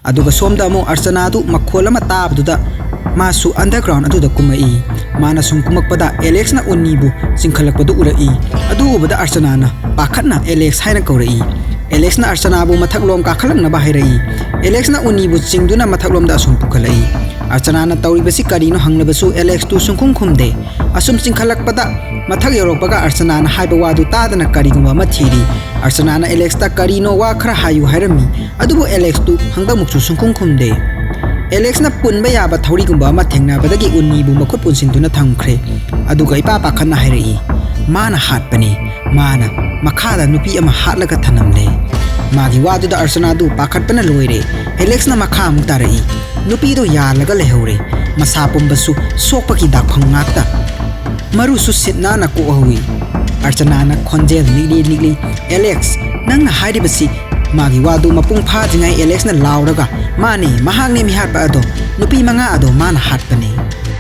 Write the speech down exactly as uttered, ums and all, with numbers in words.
ꯑꯗꯨꯒ ꯁꯣꯝꯗ ꯑꯃꯨꯛ ꯑꯔꯆꯅꯥꯗꯨ ꯃꯈꯣꯜ ꯑꯃ ꯇꯥꯕꯗꯨꯗ ꯃꯥꯁꯨ underground ꯑꯗꯨꯗ ꯀꯨꯝꯃꯛꯏ꯫ ꯃꯥꯅ ꯁꯨꯝ ꯀꯨꯝꯃꯛꯄꯗ ꯑꯦꯂꯦꯛꯁꯅ ꯎꯟꯅꯤꯕꯨ ꯆꯤꯡꯈꯠꯂꯛꯄꯗꯨ ꯎꯔꯛꯏ꯫ ꯑꯗꯨ ꯎꯕꯗ ꯑꯔꯆꯅꯥꯅ ꯄꯥꯈꯠꯅ "ꯑꯦꯂꯦꯛꯁ" ꯍꯥꯏꯅ ꯀꯧꯔꯛꯏ꯫ ꯑꯦꯂꯦꯛꯁꯅ ꯑꯔꯆꯅꯥꯕꯨ ꯃꯊꯛꯂꯣꯝ ꯀꯥꯈꯠꯂꯛꯅꯕ ꯍꯥꯏꯔꯛꯏ꯫ ꯑꯦꯂꯦꯛꯁꯅ ꯎꯟꯅꯤꯕꯨ ꯆꯤꯡꯗꯨꯅ ꯃꯊꯛꯂꯣꯝꯗ ꯑꯁꯨꯝ ꯄꯨꯈꯠꯂꯛꯏ꯫ ꯑꯔꯆꯅꯥꯅ ꯇꯧꯔꯤꯕꯁꯤ ꯀꯔꯤꯅꯣ ꯍꯪꯂꯕꯁꯨ ꯑꯦꯂꯦꯛꯁꯇꯨ ꯁꯨꯡꯈꯨꯝ ꯈꯨꯝꯗꯦ꯫ ꯑꯁꯨꯝ ꯆꯤꯡꯈꯠꯂꯛꯄꯗ ꯃꯊꯛ ꯌꯧꯔꯛꯄꯒ ꯑꯔꯆꯅꯥꯅ ꯍꯥꯏꯕ ꯋꯥꯗꯨ ꯇꯥꯗꯅ ꯀꯔꯤꯒꯨꯝꯕ ꯑꯃ ꯊꯤꯔꯤ꯫ ꯑꯔꯆꯅꯥꯅ ꯑꯦꯂꯦꯛꯁꯇ "ꯀꯔꯤꯅꯣ, ꯋꯥ ꯈꯔ ꯍꯥꯏꯌꯨ" ꯍꯥꯏꯔꯝꯃꯤ꯫ ꯑꯗꯨꯕꯨ ꯑꯦꯂꯦꯛꯁꯇꯨ ꯍꯪꯗꯃꯨꯛꯁꯨ ꯁꯨꯡꯈꯨꯝ ꯈꯨꯝꯗꯦ꯫ ꯑꯦꯂꯦꯛꯁꯅ ꯄꯨꯟꯕ ꯌꯥꯕ ꯊꯧꯔꯤꯒꯨꯝꯕ ꯑꯃ ꯊꯦꯡꯅꯕꯗꯒꯤ ꯎꯟꯅꯤꯕꯨ ꯃꯈꯨꯠ ꯄꯨꯟꯁꯤꯟꯗꯨꯅ ꯊꯝꯈ꯭ꯔꯦ꯫ ꯑꯗꯨꯒ ꯏꯄꯥ ꯄꯥꯈꯠꯅ ꯍꯥꯏꯔꯛꯏ, "ꯃꯥꯅ ꯍꯥꯠꯄꯅꯤ꯫ ꯃꯥꯅ ꯃꯈꯥꯗ ꯅꯨꯄꯤ ꯑꯃ ꯍꯥꯠꯂꯒ ꯊꯅꯝꯂꯦ꯫" ꯃꯥꯒꯤ ꯋꯥꯗꯨꯗ ꯑꯔꯆꯅꯥꯗꯨ ꯄꯥꯈꯠꯄꯅ ꯂꯣꯏꯔꯦ꯫ ꯑꯦꯂꯦꯛꯁꯅ ꯃꯈꯥ ꯑꯃꯨꯛ ꯇꯥꯔꯛꯏ꯫ ꯅꯨꯄꯤꯗꯨ ꯌꯥꯜꯂꯒ ꯂꯩꯍꯧꯔꯦ꯫ ꯃꯁꯥ ꯄꯨꯝꯕꯁꯨ ꯁꯣꯛꯄꯒꯤ ꯗꯥꯛꯐꯝ ꯉꯥꯛꯇ꯫ ꯃꯔꯨꯁꯨ ꯁꯤꯠ ꯅꯥꯟꯅ ꯀꯣꯛꯍꯧꯏ꯫ ꯑꯔꯆꯅꯥꯅ ꯈꯣꯟꯖꯦꯜ ꯅꯤꯛꯂꯤ ꯅꯤꯛꯂꯤ, "ꯑꯦꯂꯦꯛꯁ, ꯅꯪꯅ ꯍꯥꯏꯔꯤꯕꯁꯤ?" ꯃꯥꯒꯤ ꯋꯥꯗꯨ ꯃꯄꯨꯡ ꯐꯥꯗ꯭ꯔꯤꯉꯩ ꯑꯦꯂꯦꯛꯁꯅ ꯂꯥꯎꯔꯒ, "ꯃꯥꯅꯦ, ꯃꯍꯥꯛꯅꯦ ꯃꯤꯍꯥꯠꯄ ꯑꯗꯣ꯫ ꯅꯨꯄꯤ ꯃꯉꯥ ꯑꯗꯣ ꯃꯥꯅ ꯍꯥꯠꯄꯅꯦ꯫"